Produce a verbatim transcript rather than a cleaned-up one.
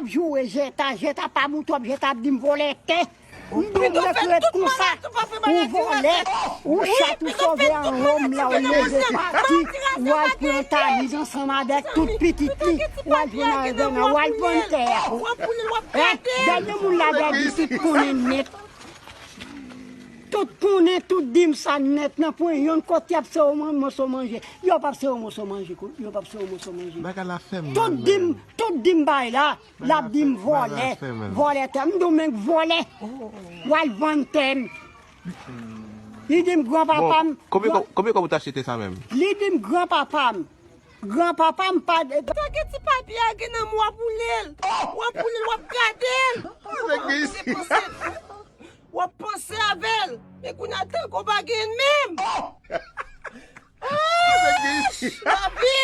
Joure Jeta, Jeta pa bon twòp, Jeta ap di m vòlè tè. M di w mèt ret konsa. Ou vòlè, ou chat, ou sove anwo m la, ou leve pati, ou al pran Tamiz ansanm avèk tout pitit li, ou al jwenn avè nan, ou al vann tè a. Dènye moun la dèyè di tout konnen nèt. Tout konnen, tout di m sa nèt nan pwen yonn kote y ap sere yon moso manje. Yo p ap sere yon moso manje, yo p ap sere yon moso manje. Bagay la fè m tout mal, di m, tout di m bay la, l ap di m vòlè, vòlè tè m, m di w menm vòlè. W al vann tè m. Li di m granpapa m. Konbyen kòb, konbyen kòb ou t achte tè sa menm? Li di m granpapa m. Granpapa m pa. Tanke ti papye a gen nan men w, w ap woule l. W ap woule l, w ap gade l. W ap panse, panse. W ap panse avè l. Men kounye a tanke w pa gen l menm. Ah! Lavi!